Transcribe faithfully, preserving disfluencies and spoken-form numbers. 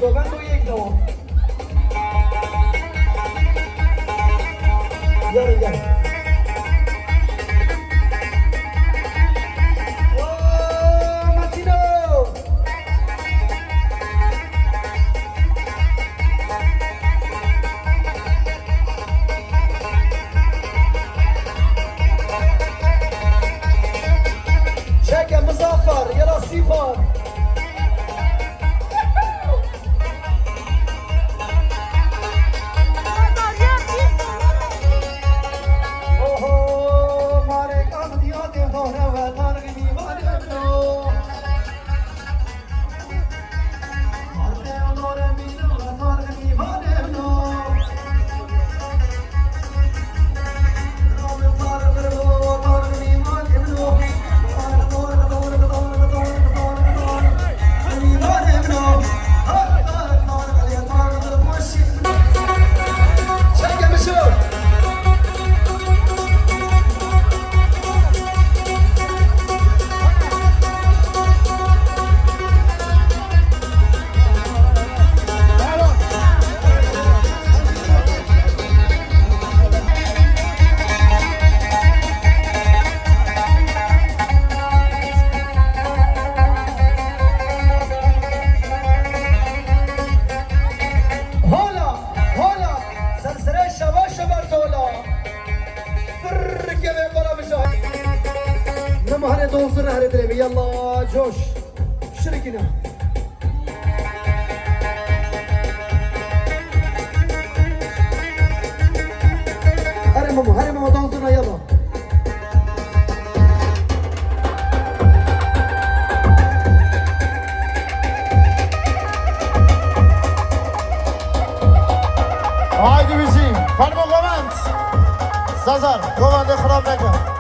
Bendo yek devam. Yarın gel. Oo, Matino! Çeke Muzaffer, yela Sîpan. Oho, marek Ahmediya de dore ve targı mîvanê no. Hola, hola, sersere şeva şeber dola. Fırr keve bana müsaade. Ne mahane doğsun hare dilemi, yallah, coş. Şirikine. Hare mama, hare mama, dans zurna, yalla. Haydi bizi, fermo govend. Sezar, govendê xirab neke.